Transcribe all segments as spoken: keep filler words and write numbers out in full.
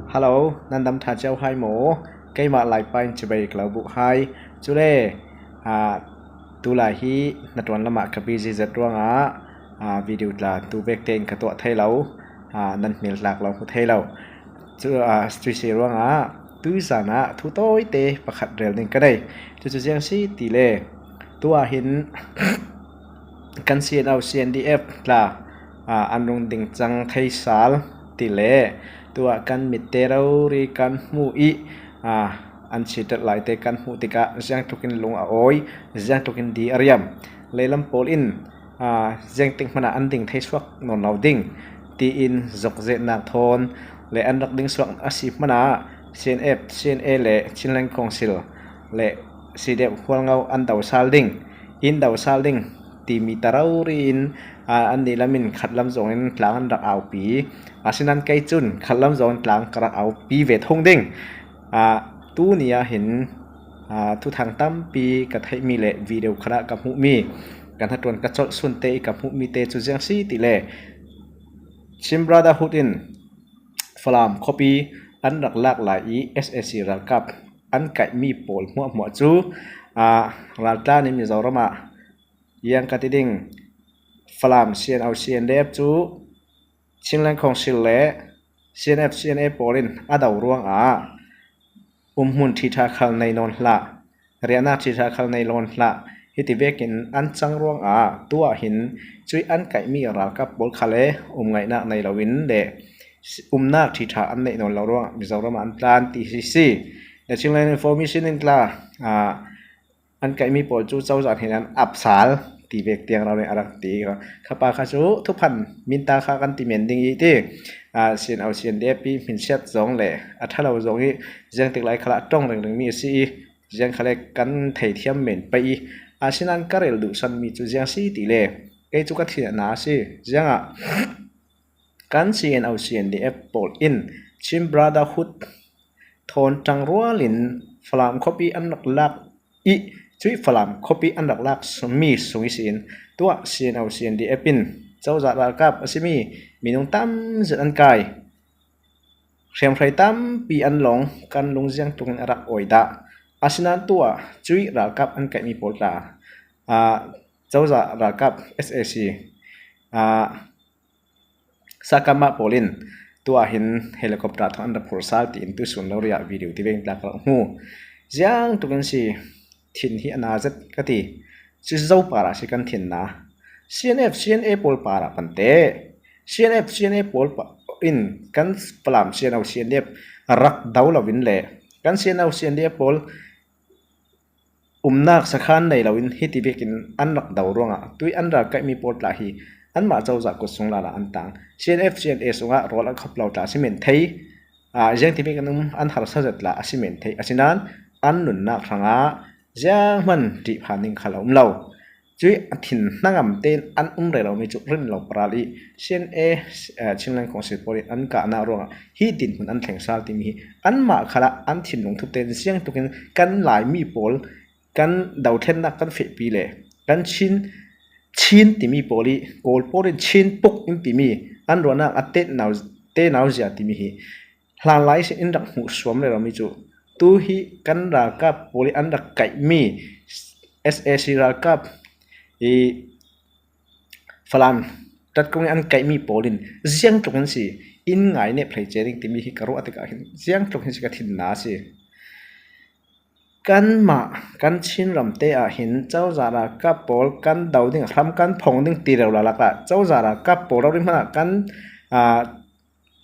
Hello, nan dam ṭha cio hai maw? Keimah Laipa in chibai ka lo buh hai. Cule, aa, tulai hi hnaṭuan lamah ka busy zet ruangah, aa, video tla tu vekte in ka tuah thei lo, aa, nan hmel tlak lo hmu thei lo. Cu, aa, cuisi ruangah tuizanah thu tawite pakhat rel ding ka nei. Cucu ziang si tile, tuah hin kan C N O, C N D F tla, aa, an rung ding cang thei sal tile, tuah kan mitte rori kan hmuh ih, aa, an sitat laite kan hmuh tikah ziangtlukin lung a awi, ziangtlukin di a riam. Leilam pawl in, aa, ziangtik hmanah an ding thei suak nawn lo ding tiin zokzetnak thawn le an rak ding suak a si hmanah C N F, C N A le Chinland Council le C D F Hualngo an do sal ding, in do sal ding timi ta rori in, aa, an nih lamin khatlam zongin tlang an rak aupi. Asinan kei cun khatlam zongin tlang ka rak aupi ve thung ding. Aa, tuni ah hin, aa, thuthang tampi ka theihmi le video khalah ka hmuhmi, ka hnaṭuan ka colh sunte ih ka hmuhmi te cu ziang si tile, Chin Brotherhood in Falam khuapi an rak lak lai ih S A C ralkap an kaihmi pawl hmuahhmuah cu, aa, raltlan in Mizoram ah, iang ka ti ding, Falam C N O, C N D F cu Chinland Council le C N F, C N A pawl in a do ruangah umhmun ṭhiṭha khal nei nawn hlah, riahnak ṭhiṭha khal nei nawn hlah. Hiti vekin an cang ruangah tuah hin cuih an kaihmi ralkap pawl khal le um ngaihnak nei loin le umnak ṭhiṭha an neih nawn lo ruangah Mizoram ah an tlan ti hi si. The Chinland Information in tla, aa, an kaihmi pawl cu cozah hnen an ap sal ti vek tiang rau nih a rak ti. Kha pa kha cu thuphan minta kha kan ti men ding ih ti, aa, C N O, C N D F ih hminsiat zong le a ṭha lo zong ih ziangtik lai khalah a ṭong ringringmi a si ih, ziang khale kan theithiam men pei ih, asinan ka rel duhsanmi cu ziang si tile, kei cu ka thinhna a si. Ziangah kan C N O, C N D F pawl in Chin Brotherhood thawn ṭangrual in Falam khuapi an rak lak ih, cuih Falam khuapi an rak lak mi sung ihsin tuah C N O, C N D F in cozah ralkap a simi minung tam zet an kai. Hriamhrei tampi an lawng, kan lungziang tungin a rak awi dah. Asinan tuah cuih ralkap an kaihmi pawl tla, aa, cozah ralkap S A C, aa, sakam ah pawl in tuah hin helicopter thawn an rak phur sal tiin tusun lo riah video ti veng tlak rak hmu. Ziang tukin si thin hi a na zet ka ti. Cu zo parah si kan thinna. C N F, C N A pawl parah pante. C N F, C N A pawl pa-, in kan Falam C N O, C N D F rak do loin le kan C N O, C N D F pawl umnak sakhan nei loin hiti vekin an rak do ruangah tuih an ral kaihmi pawl tla hi anmah cozah kut sung lala an tang. C N F, C N A sungah rawl a khop lo tla a si men thei. Aa, ziangti vekin um an harsa zet tla a si men thei. Asinan an nunnak hrangah zianghman ṭihphan ding khal a um lo. Cuih a thin hnangam tein an um rero mi cu rin lo paral ih C N A, eh, Chinland Council pawl in an kahnak ruangah hi dinhmun an thleng sal timi hi anmah khalah an thinlung thup tein ziang tukin kan Laimi pawl kan dothlennak kan fehpi le kan Chin, Chin timi pawl ih Kawl pawl in Chin puk in timi an ruahnak a tenau, tenau zia timi hi hlanlai sin in rak hmuh suam rero mi cu tu hi kan ralkap pawl ih an rak kaihmi S A C ralkap ih Falam tat kong ih an kaihmi pawl in ziang tluk in si in ngai nep hlei cia ding timi hi ka ruah tikah hin ziang tluk hin si ka thinna a si. Kanmah kan Chin ramte ah hin cozah ralkap pawl kan do ding, hram kan phong ding ti rero lala ah cozah ralkap pawl rori hmanah kan, aa,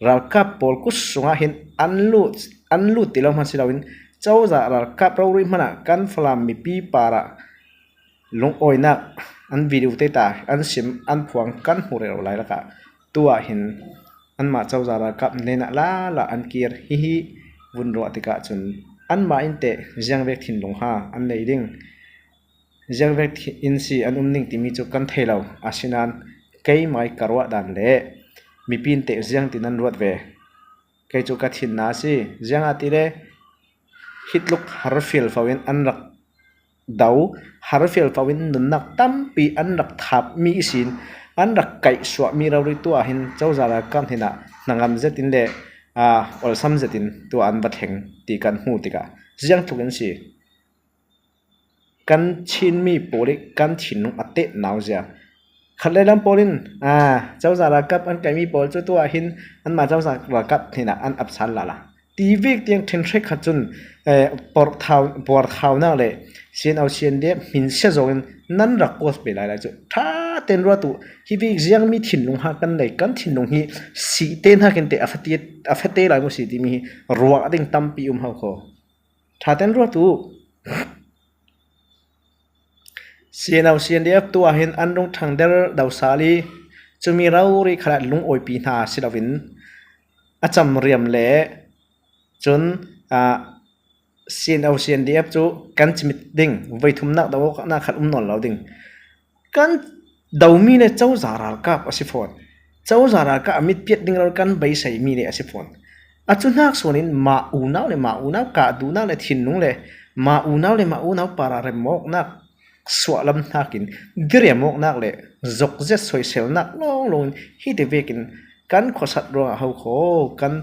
ralkap pawl kut sungah hin an lut, an lut ti lo hman si loin cozah ralkap rori hmanah kan Falam mipi parah lungawinak an video te ta an sim an phuang kan hmuh rero lai lakah tuah hin anmah cozah ralkap hnenah lala an kir hihi vun ruah tikah cun anmah in teh ziangvek thinlung ha an nei ding, ziangvek thi-, in si an um ning timi cu kan thei lo. Asinan keimai ka ruah dan le mipi in teh ziangtin an ruat ve. Kei cu ka thinna a si. Ziangahtile hitluk har fialfo in an rak do, har fialfo in nunnak tampi an rak thapmi ihsin an rak kaihsuahmi rori tuah hin cozah ralkap hnenah hnangam zetin le aa, awlsam zetin tua an va thleng ti kan hmuh tikah ziang tlukin si. Kan Chinmi pawl ih kan thinlung a teh nauzia. Khat le lam pawl in, aa, cozah ralkap an kaihmi pawl cu tuah hin anmah cozah ralkap hnenah an ap sal lala. Ti vek tiang ṭhenhre khat cun, eh, puarthau, puarthaunak le C N O C N D F hminsia zawngin nan rak kuat ve lailai cu. Ṭha tein ruat uh, hi vek ziangmi thinlung ha kan nei, kan thinlung hi sihte hnakin teh a fate, a fate lai mu si timi hi ruah ding tampi um ho kho. Ṭha tein ruat uh. C N O C N D F tuah hin an rung ṭhang der do sal ih cumi rori khalah lungawipi hna si loin a camriam le cun, aa, C N O C N D F cu kan cimit ding, voithumnak do awknak khat um nawn lo ding. Kan domi le cozah ralkap a si fawn. Cozah ralkap a mitpiat ding lo kan beiseimi le a si fawn. A cu hnak suanin mah unau le mah unau kah duhnak le thinlung le mah unau le mah unau para remawknak suahlam hnakin diriamawknak le zokzet soiselnak lawnglawngin hiti vekin kan khuasat ruangah ho kho kan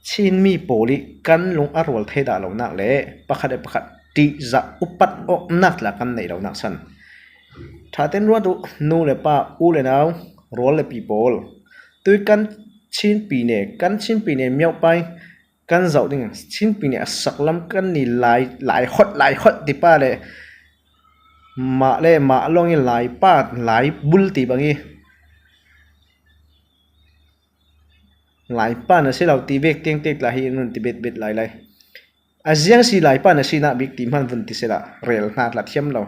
Chinmi pawl ih kan lung a rual thei dah lonak le pakhat le pakhat ṭihzah upat awknak tla kan neih lonak san. Ṭha tein ruat uh, nu le pa, u le nau, rawl le pi pawl. Tui kan Chinpi ne, kan Chinpi ne miopai kan zoh ding, Chinpi ne a saklam kan ni lai, lai hot, lai hot ti pa le mah le mah lawng ih lai pa, lai bul ti bang ih lai pa na si lo ti vek tiangtek tla hi in run ti betbet lailai. A ziang si lai pa na sinak bik ti hman vun ti sehla rel hna tla thiam lo.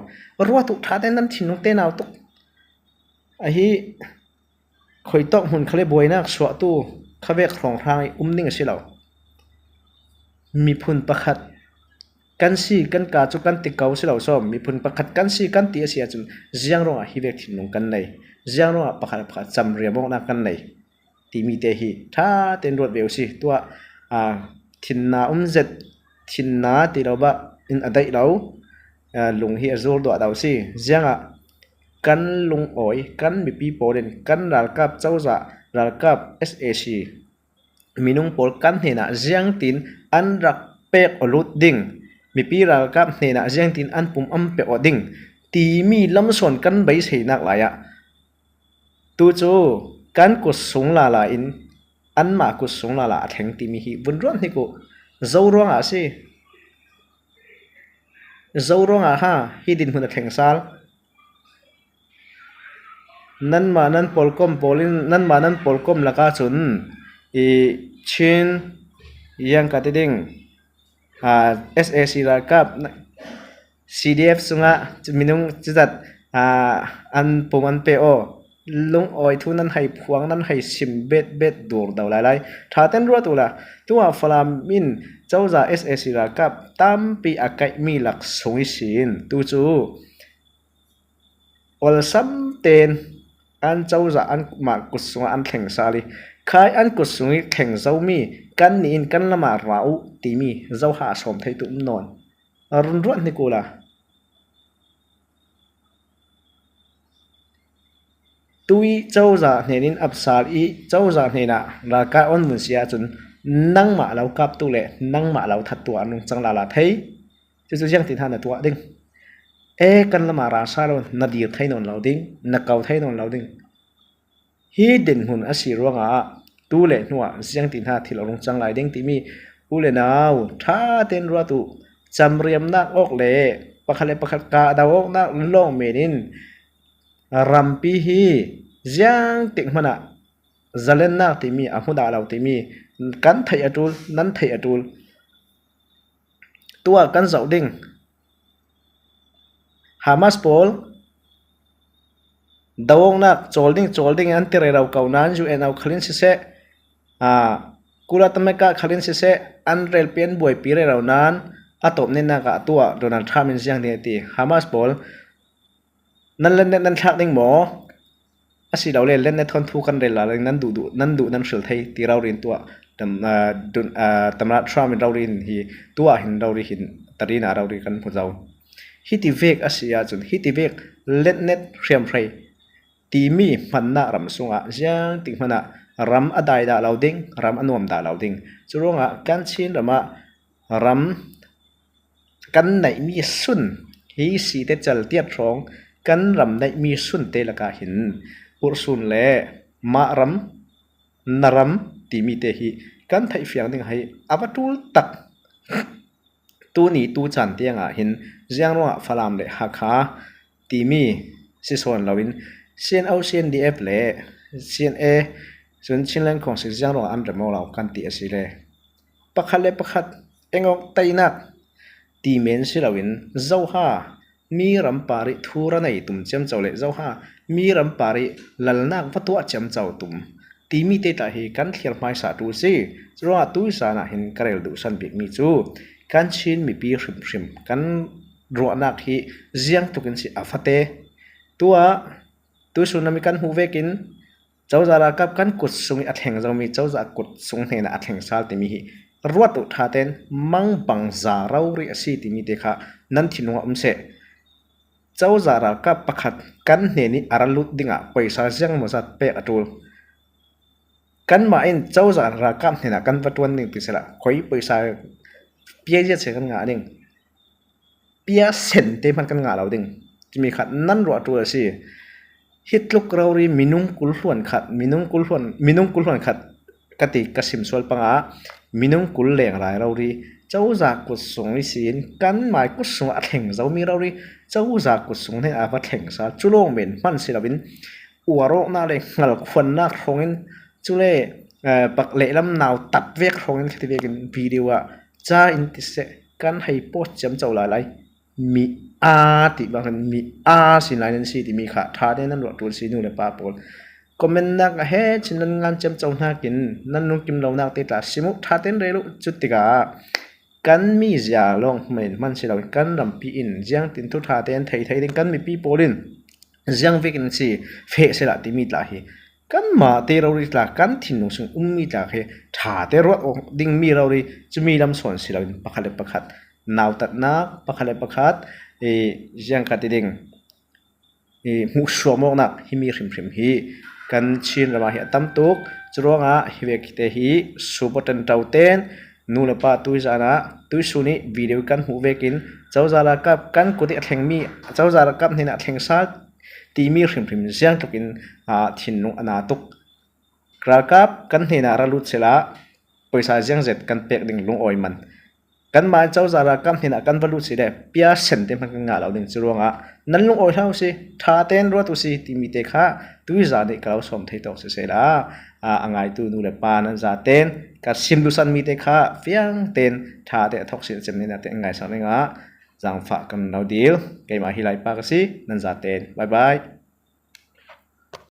Ruat uh ṭha tein nan thinlung te nau tuk. Ahi khuitawk hmun khal ih buainak suahtu khavek hrawnghrang ih um ding a si lo. Miphun pakhat kan si kan ka cu kan ti ko si lo sawm. Miphun pakhat kan si kan ti a si ahcun ziang ruangah hi vek thinlung kan nei? Ziang ruangah pakhat pakhat camriam awknak kan nei? Timi te hi ṭha tein ruat ve uhsi. Tuah, aa, thinna um zet, thinna ti lo bah in a daih lo, aa, lung hi a zur duahdah uhsi. Ziangah kan lungawi, kan mipi pawl in kan ralkap cozah, ralkap S A C minung pawl kan hnenah ziangtin an rak pek aw lut ding, mipi ralkap hnenah ziangtin an pum an pek aw ding timi lamsawn kan beiseinak lai ah tu cu kan kut sung lala in anmah kut sung lala a thleng timi hi vun ruat hnik uh. Zo ruangah a si. Zo ruangah ha hi dinhmun a thleng sal. Nanmah nan pawlkom pawl in, nanmah nan pawlkom lakah cun i Chin, yang ka ti ding, aa, S A C ralkap, C D F sungah minung cizat, aa, an pum an pe aw. Lungawi thu nan hei phuang, nan hei sim bet bet dur do lailai. Ṭha tein ruat uhla, tuah Falam in cozah S A C ralkap tampi a kaihmi lak sung ihsin tu cu awlsam tein an cozah anmah kut sungah an thleng sal ih, khai an kut sung ih thleng zomi kannih in kan lamah ra uh timi zoha a sawm thei tu um nawn. Run ruat hnik uhla. Tui cozah hnen in ap sal ih cozah hnenah ralkap an vun si ahcun nangmah lo kaptu le nangmah lo thattu an rung cang lala thei. Cucu ziangtin ha na tuah ding? E, kan lamah ra sal lo, na dir thei nawn lo ding, na ko thei nawn lo ding. Hi dinhmun a si ruangah tu le hnuah ziangtin ha thil a rung cang lai ding timi u le nau ṭha tein ruat uh. Camriamnak awk le pakhat le pakhat kahdo awknak lawng men in rampi hi ziangtik hmanah zalennak timi a hmu dah lo timi kan theih a ṭul, nan theih a ṭul. Tuah kan zoh ding. Hamas pawl do awknak cawl ding, cawl ding an ti rero ko nain U N O khal in siseh, aa, kula tameka khal in siseh, an relpi an buaipi rero nain a tawpnennak ah tuah Donald Trump in ziang ding a ti. Hamas pawl, nan letnet nan thlak ding maw? Asilole letnet thawn thu kan rel lai lo, nan duh duh, nan duh nan hril thei ti rori in tuah tam-, aa, dun-, aa, Tamrat Trump in rori in hi tuah hin rori hin tarina rori kan hmu zo. Hiti vek a si ahcun hiti vek letnet hriamhrei timi hmannak ram sungah ziangtik hmanah ram a dai dah lo ding, ram a nuam dah lo ding. Curuangah kan Chin ramah ram kan neih mi sun hi site chaltiat hrawng kan ram neih mi sunte lakah hin Ursun le mah ram, na ram timi te hi kan theihfiang ding hi a va tul tak. Tuni tu chan tiangah hin ziangruangah Falam le Hakha timi sisawn loin C N O, C N D F le C N A, Chin, Chinland Council ziangruangah an rem aw lo kan ti a si le. Pakhat le pakhat engawk tainak ti men si loin Zoha mi ram parih thu ra nei tum ciamco le Zoha mi ram parih lalnak va tuah ciamco tum timi te tah hi kan thlir hmaisa tu si. Curuangah tuizanah hin ka rel duhsan bikmi cu kan Chin mipi hrimhrim kan ruahnak hi ziangtlukin si a fate. Tuah tuisun lam hi kan hmuh vekin Cozah ralkap kan kut sung i a thleng zomi Cozah kut sung hnenah a thleng sal timi hi ruat uh ṭhaten mangbangza rori a si timi te kha nan thinlung a um seh. Cozah ralkap pakhat kan hnen i a ra lut dingah paisa ziangmawzat pek a ṭul. Kanmah in Cozah ralkap hnenah kan va ṭuan ding ti sela khoi paisa pia ziat se kan ngah ding. Pia sente hman kan ngah lo ding. Timi khat nan ruah ṭul a si. Hi tluk rori minung kul hluan khat, minung kul hluan, minung kul hluan khat ka ti ka sim sual panga minung kul leng rai rori Cozah kut sung i sin kanmai kut sungah a thleng zomi rori Cozah kut sung hnen a va thleng sal cu lawng men hman si loin uarawknak le hngalkhuannak hrawngin cule pak lehlam nau tat vek hrawngin khati vekin video ah ca in ti seh kan hei post ciamco lailai. Mi a ti bang mi a sin lai nan si timi kha ṭhate nan ruah ṭul si nu le pa pawl. Comment nak a he chin nan ngan ciamco hnakin nan lungkim lonak te tla sim uh ṭhaten rel uh cu tikah kan mizia lawng hman hman si lo kan rampi in ziangtin thu ṭhaten thei thei ding kan mipi pawl in ziang vekin si feh sela timi tla hi kanmah te rori tla kan thinlung sung ummi tla khi ṭhate ruat awk dingmi rori cumi lam sawn si loin pakhat le pakhat nautatnak pakhat le pakhat ziang ka ti ding hmuhsuam awknak himi hrimhrim hi kan Chin ramah hi a tam tuk. Curuangah hi vek te hi subaw ṭanṭo ten nu le pa tuizanah tuisun i video kan hmuh vekin Cozah ralkap kan kut i a thlengmi Cozah ralkap hnenah a thleng sal timi hrimhrim ziangtlukin thinlung a na tuk. Ralkap kan hnenah ra lut sela paisa ziangzet kan pek ding lungawi man. Kanmah Cozah ralkap hnenah kan va lut si le pia sente hman kan ngah lo ding curuangah nan lungawi hlah uh si ṭhaten ruat uh si timi te kha tuizan ih ka lo sawm thei tawk sisela a ngaitu nu le pa nan zaten ka sim duhsan mi te kha fiangten ṭhate a thawk si a cem hnenah te ngaisak dingah zangfah kan lo dil. Keimah hi Laipa ka si nan zaten bye bye.